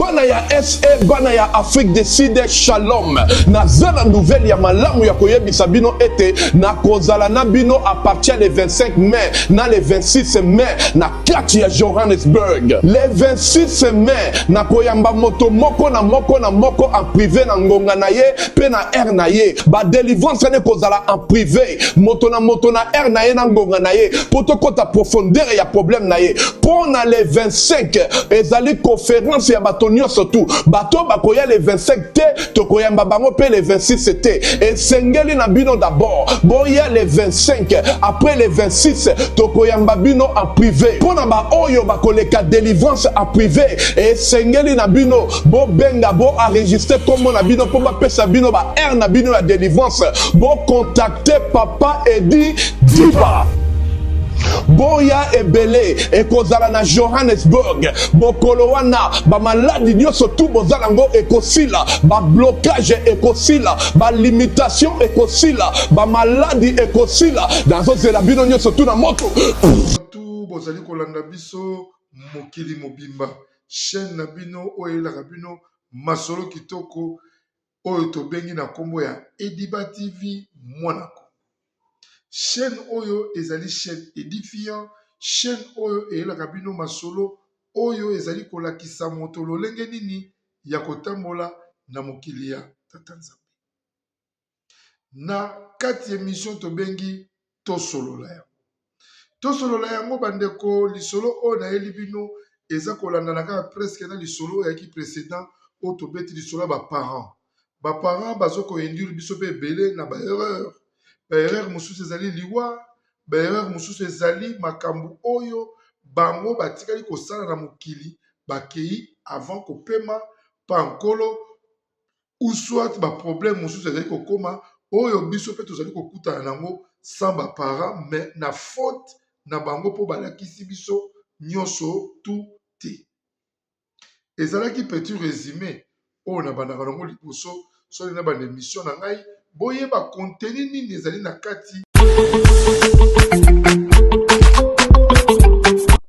Bana ya SA, bana ya Afrique du Sud, shalom. Naza na nouvelle ya malamu ya koyebisa bino ete nakozala na bino à partir le 25 mai na le 26 mai na kati ya Johannesburg. Le 26 mai nakoyamba moto moko na moko na moko en privé na ngonga na ye mpe na heure na ye. Ba delivrance wana ekozala en privé, moto na moto na heure na ye na ngonga na ye, mpo tokota profondeur ya problème na ye. Mpo na le 25 ezali conference ya bato nyonso tu. Bato bakoya le 25 te, tokoyamba bango mpe le 26 te. Esengeli na bino d'abord boya le 25, après le 26 tokoyamba bino en privé. Mpo na baoyo bakoleka delivrance en privé, esengeli na bino bobenga, bo enregistre kombo na bino mpo bapesa bino ba heure na bino ya delivrance. Bocontacte Papa Edi Diba. Boya ebele ekozala na Johannesburg bokolo wana, bamaladi nyonso tu boza nango ekosila, bablocage ekosila, balimitation ekosila, bamaladi ekosila. Nazozela bino nyonso tu na moto. Tu bozali kolanda biso mokili mobimba, chaîne na bino oyo eyelaka bino masolo kitoko oyo tobengi na nkombo ya Ediba TV Mwana Congo. Chaîne oyo ezali chaîne édifiant, chaîne oyo eyelaka bino masolo oyo ezali kolakisa moto lolenge nini ya kotambola na mokili ya Tata Nzambe. Na kati émission tobengi Tosolola yango. Tosolola yango bandeko, lisolo oyo nayeli bino eza kolandana kaka presque na lisolo oyo eyaki précédent, oyo tobeti lisolo ya baparent. Baparent bazo koinduire biso mpe ebele na baerreur. Baerreur mosusu ezali liwa, baerreur mosusu ezali makambo oyo bango batikali kosala na mokili, bakei avant kopema pa nkolo, ou soit baproblème mosusu ezali kokóma oyo biso mpe tozali kokutana nango sans baparent, mais na faute na bango mpo balakisi biso nyonso tu te. Ezalaki petit résumé oyo nabandaka nango liboso soki na banda émission na ngai, boyeba contenu nini ezali na kati.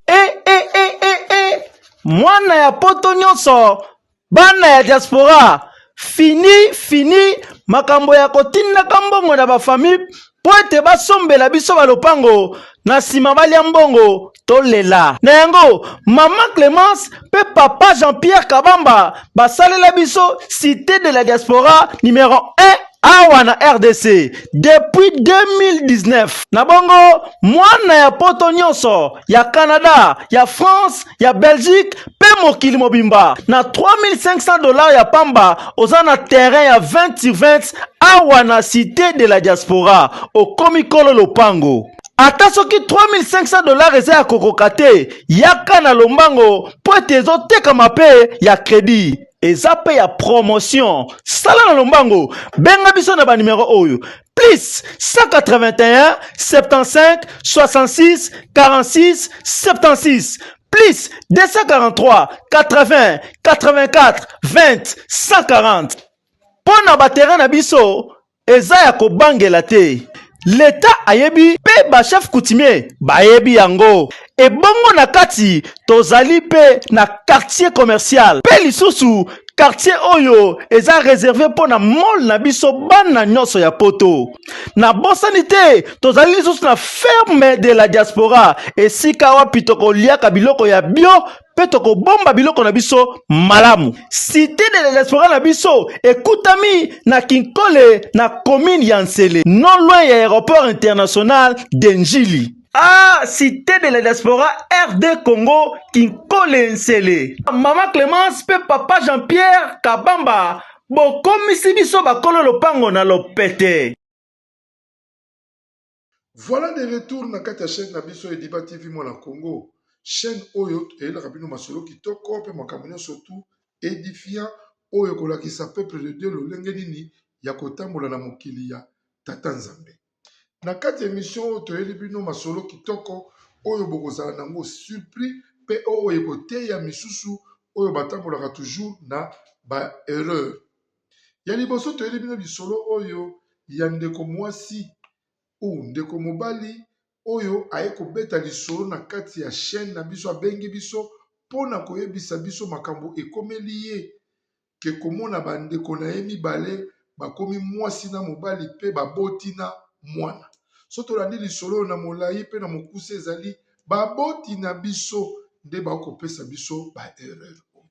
E, e, e, e, e. Mwana ya poto nyonso, bana ya diaspora, fini fini makambo ya kotindaka mbongo na bafamille mpo ete basombela biso balopango, na nsima balia mbongo tolela. Na yango, mama Clémence mpe papa Jean-Pierre Kabamba basalela biso Cité de la Diaspora numéro 1 awa na RDC depuis 2019. Na bongo, mwana ya poto nyonso, ya Canada, ya France, ya Belgique mpe mokili mobimba, na 3500 $ ya pamba oza na terrain ya 20 sur 20 awa na Cité de la Diaspora. Okomi kolo lopango. Ata soki 3500 $ eza ya kokoka te, yaka na lombango mpo ete ezotekama mpe ya crédit, eza mpe ya promotion. Sala na lombango, benga biso na banimero oyo: plus 181 75 66 46 76, plus 243 80 84 20 140. Mpo na baterrain na biso eza ya kobangela te, leta ayebi mpe bachef coutumier bayebi yango. Ebongo na kati tozali mpe na quartier commercial, mpe lisusu quartier oyo eza réservé mpo na mall na biso bana nyonso ya poto. Nabosani te, tozali lisusu na ferme de la diaspora, esika wapi tokoliaka biloko ya bio mpe tokobomba biloko na biso malamu. Cité de la Diaspora na biso ekutami na Kinkole, na commune ya Nsele, non loin ya aéroport international de Njili. Ah, Cité de la Diaspora RD Congo, Kinkole, Nsele. Mama Clémence mpe papa Jean-Pierre Kabamba bokomisi biso bakolo lopango na lopete. Voilà, de retour na kati ya chaîne na biso Ediba TV Mwana Congo, chaîne oyo eyelaka bino masolo kitoko mpe makambo nyonso tu édifiant oyo ekolakisa peuple de Dieu lolenge nini ya kotambola na mokili ya Tata Nzambe. Na kati ya émission oyo toyeli bino masolo kitoko oyo bokozala nango surpris mpe oyo ekoteya misusu oyo batambolaka toujours na baerreur. Ya liboso, toyeli bino lisolo oyo ya ndeko mwasi ou ndeko mobali oyo aye kobeta lisolo na kati ya chaîne na biso. Abengi biso mpo na koyebisa biso makambo ekomeli ye ke komona bandeko na ye mibale bakomi mwasi na mobali mpe baboti na mwana. So tolandi lisolo oyo na molai mpe na mokuse, ezali baboti na biso nde bakopesa biso ba erreur oyo.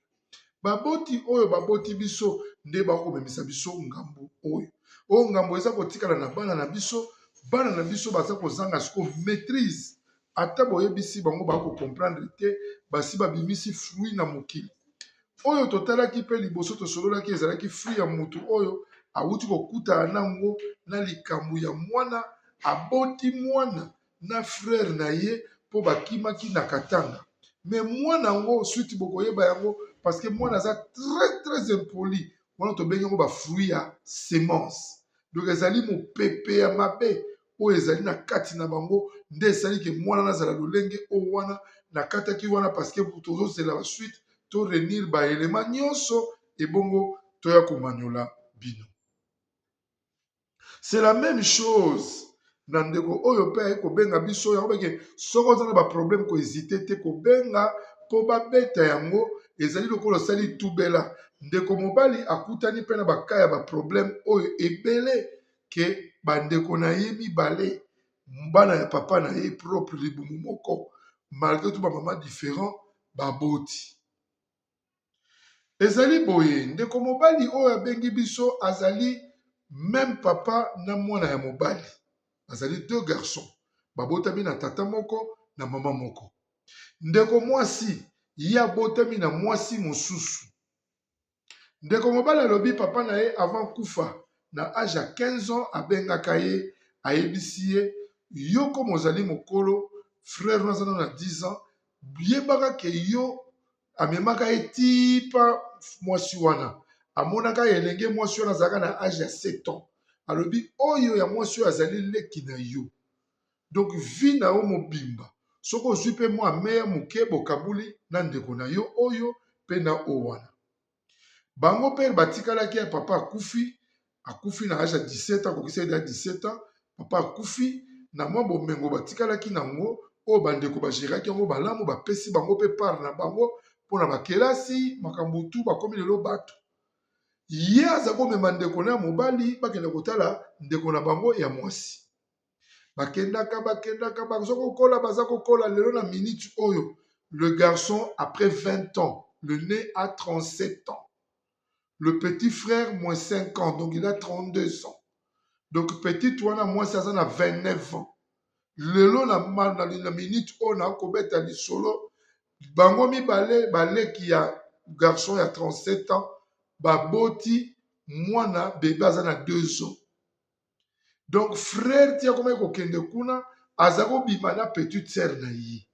Baboti oyo baboti biso nde bakomemisa biso ngambo oyo. Oyo ngambo eza kotikala na bana na biso, bana na biso baza kozanga sikoyo maîtrise. Ata boyebisi bango bako comprendre te, basi babimisi fruit na mokili. Oyo totalaki mpe liboso tosololaki ezalaki fruit ya mutu oyo awuti kokutana nango na likambo ya mwana aboti mwana na frère na ye mpo bakimaki na Katanga. Mais mwana yango suite bokoyeba yango parce que mwana aza très très impoli, wana tobengi yango ba fruit ya semence. Donc ezali mopepe ya mabe oyo ezali na kati na bango nde esali ke mwana nazala lolenge oyo wana nakataki wana parce que tozozela ba suite to renir ba element nyonso ebongo toya komanyola bino. C'est la même chose na ndeko oyo mpe aye kobenga biso yango beke soki oza na ba problème ko hésiter te kobenga mpo babeta yango ezali lokola osali tubela. Ndeko mobali akutani mpe na baka ya ba problème oyo ebele ke bandeko na ye mibale bana ya papa na ye propre libumu moko malgré tout ba mama différent baboti. Ezali boye, ndeko mobali oyo abengi biso azali meme papa na mwana ya mobali, bazali deux garçons babotami na tata moko na mama moko. Ndeko mwasi ye abotami na mwasi mosusu. Ndeko mobali alobi papa na ye avant kufa na age ya 15 ans abengaka ye ayebisi ye yo comme ozali mokolo frère no aza nano na 10 ans yebaka ke yo amemaka ye ti pa mwasi wana amonaka elenge mwasi wana azalaka na age ya 7 ans alobi oyo ya mwasi oyo azali leki na yo donc vie na yo mobimba soki ozwi mpe mwa meya moke bokabuli na ndeko na yo oyo mpe na oyo wana. Bango mpe batikalaki ya papa akufi, akufi na age ya 17 ans, akokisaki deja 17 ans, papa akufi na mwa bomengo batikalaki nango oyo bandeko bageraki yango malamu, bapesi bango mpe part na bango mpo na bakelasi, makambo tu bakomi lelo bato. Ye aza komema ndeko na ya mobali bakende kotala ndeko na bango ya mwasi. Bakendaka, bakendaka, baza kokola, baza kokola. Lelo na minute oyo, le garçon après 20 ans, le né a 37 ans. Le petit frère moins 5 ans, donc il a 32 ans. Donc petite wana mwasi aza na 29 ans. Lelo na, na, na minute oyo na kobeta lisolo, bango mibale baleki ya garçon ya 37 ans baboti mwana bebe aza na 2 ans. Donc frère ti akomaki kokende kuna aza kobima na petite sœur na ye.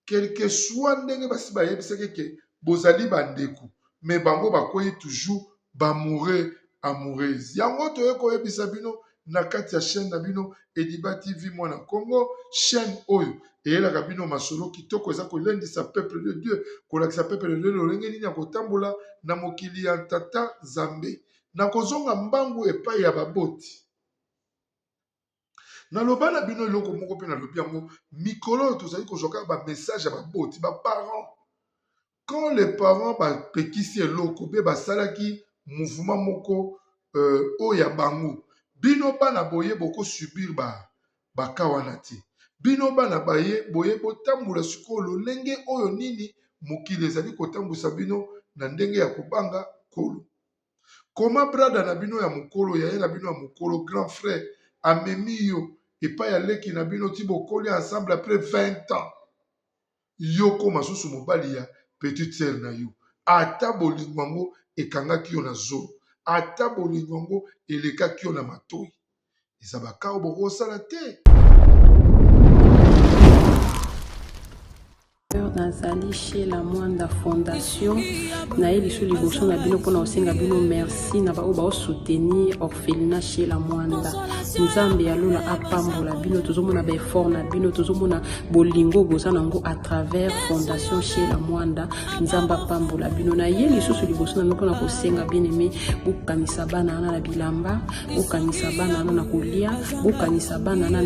Quelque soit ndenge basi bayebisaki ke bozali bandeko, mais bango bakwei toujours b'amoureux amoureuse. Yango toye koyebisa bino na kati ya chaîne na bino Ediba TV Mwana Congo, chaîne oyo eyelaka bino masolo kitoko eza kolendisa peuple de Dieu, kolakisa peuple de Dieu lolenge nini ya kotambola na mokili ya Tata Nzambe. Nakozonga mbangu epai ya baboti. Naloba na bino eloko moko mpe nalobi yango mikolo oyo tozali kozwa kaka ba message ya baboti, ba parents. Quand les parents bapekisi eloko mpe basalaki mouvement moko euh, oyo ya bango, bino bana boye boko subir ba baka wana te. Bino bana baye boye botambola sikoyo lolenge oyo nini mokili ezali kotambwisa bino na ndenge ya kobanga Nkolo. Koma brada na bino ya mokolo, yaya na bino ya mokolo, grand frère, amemi yo epai ya leki na bino ti bokoli ensemble après 20 ans. Yo koma susu mobali ya petite sœur na yo. Ata bolingo yango ekangaki yo na zolo, ata bolingo yango elekaki yo na matoyi. Eza ba cas oyo bokosala te. Nazali chez la Mwanda Fondation naye lisu liboso na bino mpona kosenga bino merci na baoyo baosoutenir orphelinat chez la Mwanda. Nzambe ya lola apambola bino, tozomona baeffort na bino, tozomona bolingo boza nango à travers fondation chez la Mwanda. Nzambe apambola bino. Naye lisusu liboso na bino mpona kosenga bien aimé, bokanisa bana wana na bilamba, bokanisa bana wana na kolia, bokanisa bana wana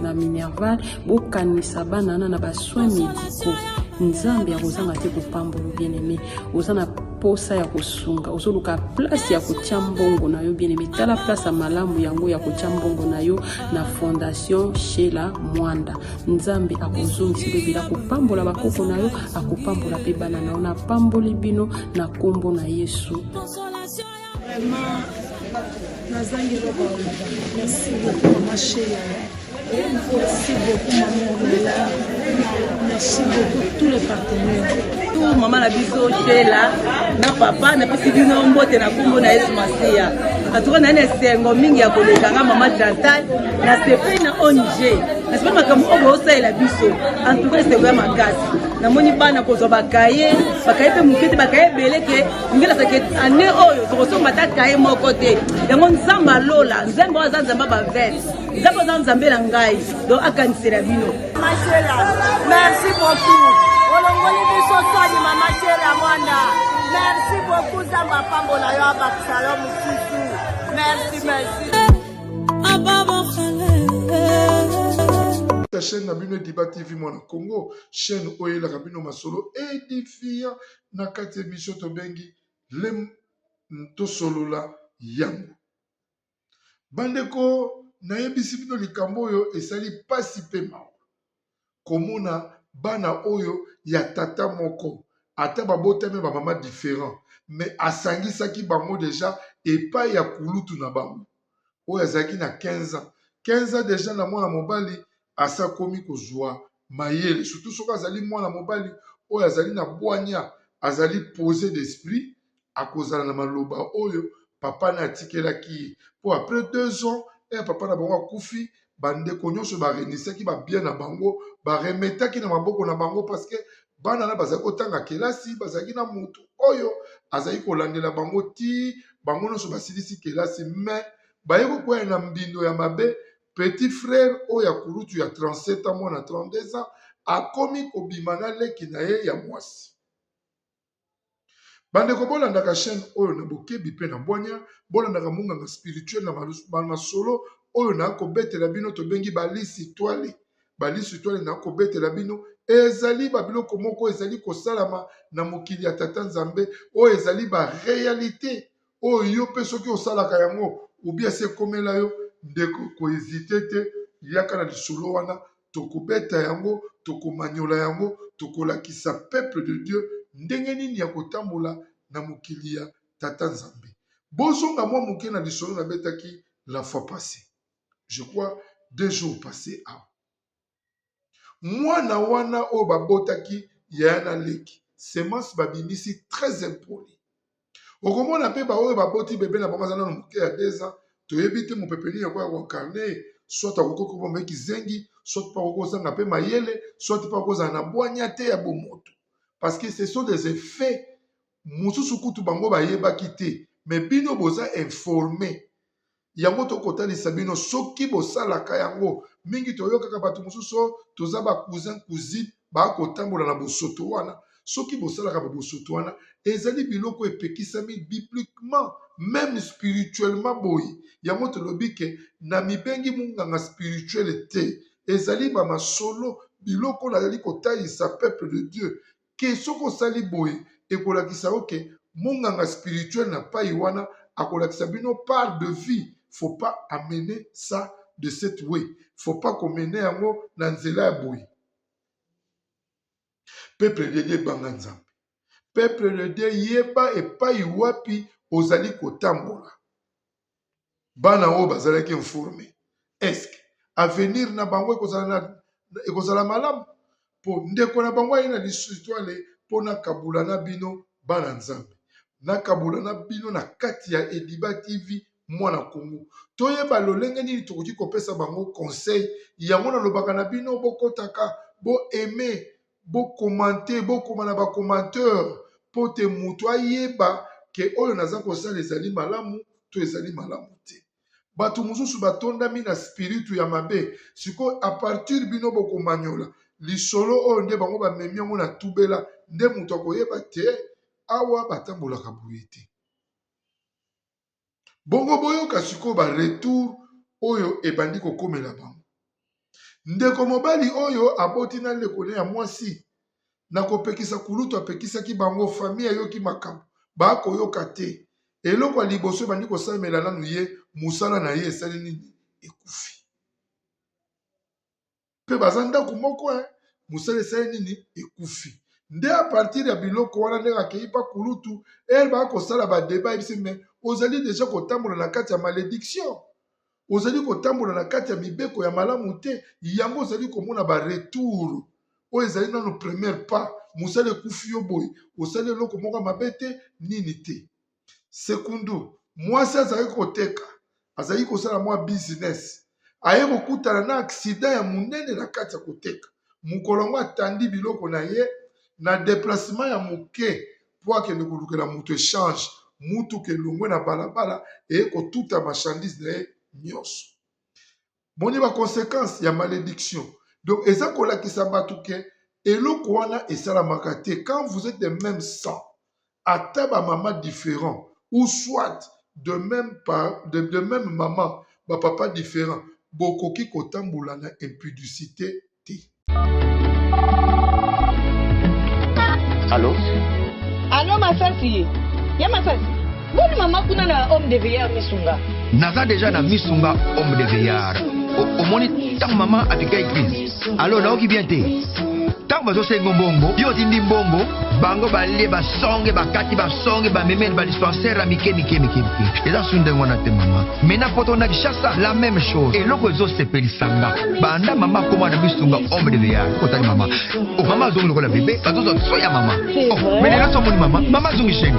na minerval, bokanisa bana wana na basoins médicaux. Nzambe akozanga te kopambola bien aimé. Oza na posa ya kosunga, ozoluka place ya kotia mbongo na yo bien aimé. Tala place ya malamu yango ya kotia mbongo na yo na Fondation Shela Mwanda. Nzambe akozongisa ebele, akopambola bakoko na yo, akopambola pe bana na yo. Napamboli bino na kombo na Yesu. Vraiment, nazangi eloko ya koloba. Merci beaucoup mama Sheila. Merci beaucoup maman Ornella. Merci beaucoup tous les partenaires. Tout mama na biso Sheila na papa napesi bino mbote na nkombo na Yesu Masiya. Atuka na na esengo mingi ya koleka nga mama Chantal na sepeli na ONG. Na sepeli makambo oyo bosalela biso. En tout cas esengo ya makasi. Namoni bana kozwa bakaye, bakaye mpe moke te, bakaye ebele ke ngelasa ke ane oyo tokosomba ata kaye moko te. Yango Nzambe alola, Nzambe oyo aza Nzambe ya bavete. Nzambe aza Nzambe na ngai, donc akanisela bino. Mama Shela, merci beaucoup. Olongoli biso soni Mama Shela Mwanda. Merci beaucoup Nzambe apambola yo abakisa yo mosusu. Merci, merci. Ta chaîne na bino Ediba TV mwana Congo, chaîne oyo eyelaka bino masolo edifiant na kati ya émission tobengi le tosolola yango. Bandeko, nayebisi bino likambo oyo esali pasi pe mawa, komona bana oyo ya tata moko ata babotami ba mama different mais asangisaki bango dejà epai ya kulutu na bango oyo azalaki na 15 ans. 15 ans dejà na mwana mobali asi akomi kozua mayele surtout soki azali mwana mobali oyo azali na bwanya, azali pose d'esprit akozala na maloba oyo papa na atikelaki ye po après 2 ans ere papa na bango akufi, bandeko nyonso barenisaki ba bien na bango, baremetaki na maboko na bango parce que bana na bazali kotanga kelasi, bazalaki na mutu oyo azali kolandela bango ti bango nyonso basilisi kelasi. Mais baye kokwea na mbindo ya mabe. Petit frère oyo ya kulutu ya 37 ans, mwana 32 ans, akomi kobima na leki na ye ya mwasi. Bandeko, bolandaka chaîne oyo na bokebi mpe na bwanya, bolandaka monganga spirituel na masolo oyo na kobetela bino tobengi balisi twale. Balisi twale na kobetela bino ezali ba biloko moko ezali kosalama na mokili ya Tata Nzambe, oyo ezali ba realite oyo yo mpe soki osalaka yango obi esi ekomela yo ndeko, ko hésiter te, yaka na lisolo wana, tokobeta yango, tokomanyola yango, tokolakisa peuple de Dieu ndenge nini ya kotambola na mokili ya Tata Nzambe. Bozonga mwa moke na lisolo nabetaki la fois passée, je crois 2 jours passé awa. Mwana wana oyo babotaki yaya na leki, semence babimisi très impoli. Okomona mpe baoyo baboti bebe na bango aza nano moke ya 2 ans, toyebi te mopepe nini akoya koincarne ye, soit akoki kokoma kizengi, soit mpe akoki kozanga mpe mayele, soit mpe akozala na bwanya te ya bomoto, parce que ce sont des effets mosusu kutu bango bayebaki te, mais bino boza informé. Yango tokotalisa bino soki bosalaka yango mingi. Toyokaka bato mosusu toza ba cousin cousine bakotambola na bosoto wana. Soki bosalaka babosoto wana, ezali biloko epekisami bibliquement, même spirituellement. Boye yango tolobi ke na mibengi monganga spirituel te, ezali bamasolo biloko nazali kotalisa peuple de Dieu ke soki osali boye ekolakisa yo ke monganga spirituel na pai wana akolakisa bino part de vie. Faut pas amener ça de cette way, faut pas komene yango na nzela ya boye. Peuple de Dieu, banga Nzambe. Peuple de Dieu, yeba epai wapi ozali kotambola. Bana oyo bazalaki informé, est-ce avenir na bango ekozala malamu? Mpo ndeko na bango aye na lisitwale mpo nakabula na bino bana Nzambe, nakabula na bino na kati ya Ediba TV mwana Kongo, toyeba lolenge nini tokoki kopesa bango conseil. Yango nalobaka na bino, bokotaka, boaime, bokomante, bokoma na bacommentaire mpo te moto ayeba ke oyo naza kosala ezali malamu to ezali malamu te. Bato mosusu batondami na spiritu ya mabe. Sikoyo à partir bino bokomanyola lisolo oyo nde bango bamemi yango na tubela nde moto akoyeba te awa batambolaka boye te. Bongo boyoka sikoyo baretour oyo ebandi kokomela bango. Ndeko mobali oyo aboti na ndeko ne ya mwasi. Na kopekisa kulutu apekisaki bango, famille ayoki makambo, bakoyoka te. Eloko ya liboso ebandi kosalemela nanu ye, mosala na ye esali nini? Ekufi. Pe baza ndako moko hein, mosala esali nini? Ekufi. Nde a partir ya biloko wana ndenge akeyi pa kulutu, heure ba kosala ba debat ayebisi mais ozali dejà kotambola na kati ya malediction. Ozali kotambola na kati ya mibeko ya malamu te, yango ozali komona ba retour oyo ezali nanu première pas, mosala ekufi yo boye, osali eloko moko ya mabe te, nini te. Sekundu, mwasi azalaki koteka, azalaki kosala mwa business, aye kokutana na accident ya monene na kati ya koteka. Mokolo yango atandi biloko na ye na deplacement ya moke mpo akende kolukela moto echange, motuka elongwe na balabala eye kotuta marchandise na ye nyonso. Boni ba consequences ya malediction. Donc eza kolakisa bato ke eloko wana esalamaka te quand vous êtes de même sang, ata ba mama différent ou soit de même, par, de, de même maman ba papa différent, bokoki kotambola na impudicité te. Allo? Allo Masasi? Ya Masasi? Boni mama kuna na homme de veillard Misunga? Naza deja na Misunga homme de veillard. Omoni ntango mama atika eglise. Allo nayoki bien te. Ntango bazosenga mbongo, yo otindi mbongo, bango balie basonge bakati basonge bamemeli ba dispensaire ya mike mike mike mike. Eza su ndenge wana te mama. Mais na poto na Kinshasa la même chose. Eloko ezosepelisa nga banda mama akoma na misunga homme de veillard otali mama oh, mama azongi lokola bebe bazozwa so ya mama oh, mais lelo somoni mama mama azongi chaine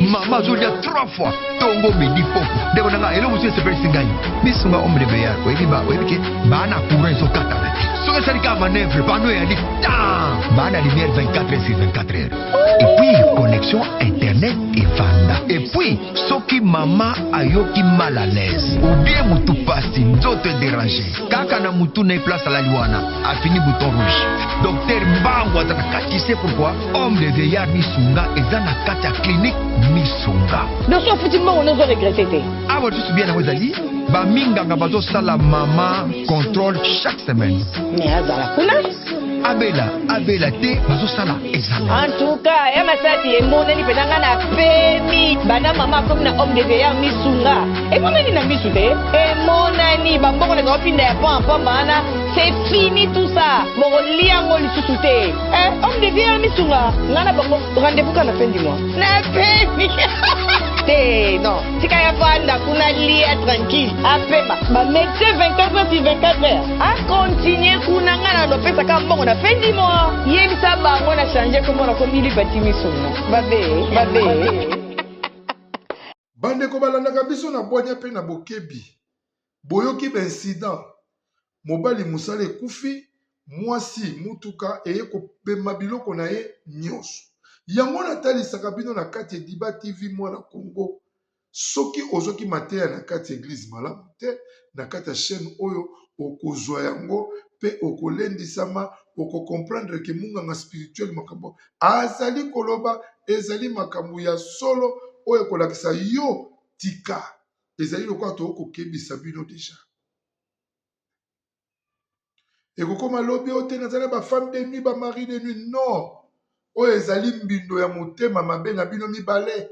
mama azolia trois fois tongo midi poko ndeko na nga eloko mosusu esepelisi ngai misunga homme de veillard oyebi ba oyebi ke baa na courant ezokatana te soki esali kaka manœuvre pano eyali tan baa na lumière 24 heures sur 24 heures et puis connexion internet efanda et puis Soki mama ayoki mal à l'aise ou bien mutu pasi nzoto e déranger kaka na mutu na ye place alali wana afini bouton rouge docteur mbangu aza na kati tu sais pourquoi homme de vieillard misunga eza na kati ya clinique misunga Donc soki ofuti mbongo nde ozo regrette te. Awa lisusu bien yango ezali ba minganga bazosala mama contrôle chaque semaine. Mais azala kuna. Abela abela te bazosala examen. En tout cas, ya masasi emonani mpenza nga na pemi banda mama akomi na homme de veillard misunga emonani na misu te emonani bambongo na baopinda ya pamba pamba wana c'est fini tout ça bokolia yango lisusu te eh, homme de veillard misunga nga na bango rendez-vous kaka na fin du mois na pemi te non tika ya fanda kuna lia tranquille apema ba médecin 24 heures sur 24 heures akontinue kuna nga na lopesaka mbongo na fin du mois yebisa bango na change kombo na komi lipati misonga babe babe. Bandeko balandaka biso na bwanya mpe na bokebi. Boyoki ba incident, mobali mosala ekufi, mwasi mutuka eye kobema biloko na ye nionso. Yango natalisaka bino na kati Ediba TV mwana Congo, soki ozwaki mateya na kati ya eglise malamu te, na kati ya chaine oyo okozwa yango pe okolendisama, oko comprendre que munganga spirituel makambo azali koloba ezali makambo ya solo oyo ekolakisa yo tika ezali lokola tokoki kokebisa bino deja ekokoma lobi oyo te nazali na bafemme de nuit bamari de nuit non oyo ezali mbindo ya motema mabe na bino mibale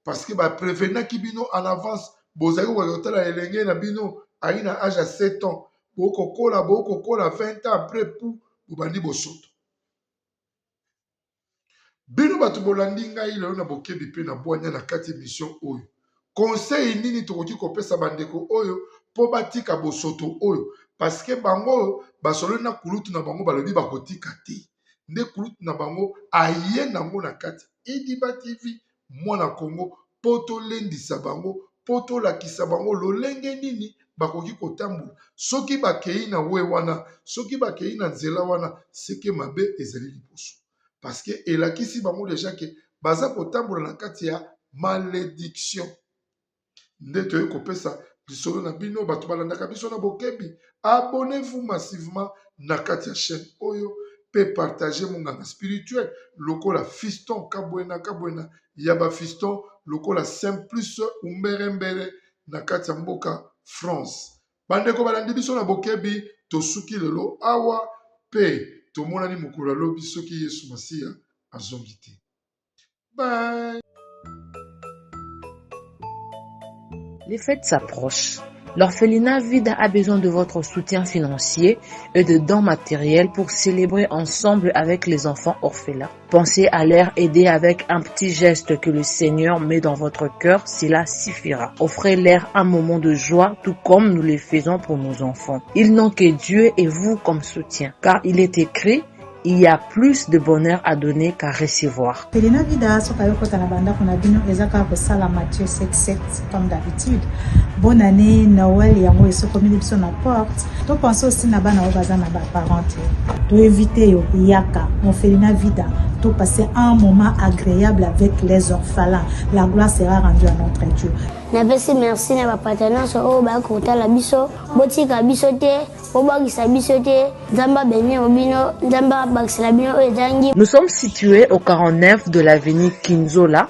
parce que baprevenaki bino en avance bozali kokoka kotala elenge na bino ayi na age ya 7 ans bokokola bokokola 20 ans après pou bobandi bosoto Bino bato bolandi ngai lelo na bokebi mpe na bwanya na kati emission oyo, conseil nini tokoki kopesa bandeko oyo mpo batika bosoto oyo? Parce que bango basololi na kulutu na bango balobi bakotika te, nde kulutu na bango aye nango na kati Ediba TV mwana Congo mpo tolendisa bango, mpo tolakisa bango lolenge nini bakoki kotambola soki bakei na we wana, soki bakei na nzela wana, seke mabe ezali liboso. Parce que elakisi bango deja ke baza kotambola na kati ya malediction. Nde toye kopesa lisolo na bino bato balandaka biso na bokebi. Abonnez-vous massivement na kati ya chaîne oyo pe partager monganga spirituel lokola Fiston Kabwena Kabwena ya ba Fiston lokola Simplice Umberembere na kati ya mboka France. Bandeko balandi biso na bokebi, tosuki lelo awa pe. Tomonani mokolo ya lobi soki Yesu Masiya azongi te. Bye! Les fêtes s'approchent. L'orphelinat Vida a besoin de votre soutien financier et de dons matériels pour célébrer ensemble avec les enfants orphelins. Pensez à leur aider avec un petit geste que le Seigneur met dans votre cœur, cela suffira. Offrez-leur un moment de joie, tout comme nous le faisons pour nos enfants. Ils n'ont que Dieu et vous comme soutien, car il est écrit, il y a plus de bonheur à donner qu'à recevoir. Felina Vida soki ayo kota na bandako na bino eza kaka kosala Matthieu 7 7 comme d'habitude. Bonne année Noël yango esokomeli biso na porte. To pense aussi na bana oyo baza na ba parents te. To inviter yo yaka mon Felina Vida to passer un moment agréable avec les orphelins. La gloire sera rendue à notre Dieu. Napesi merci na bapata nyonso oyo bayaki kotala biso botika biso te bobwakisa biso te nzambe abenir bino nzambe abakisela bino oyo ezangi Nous sommes situés au 49 de l'avenue Kinzola.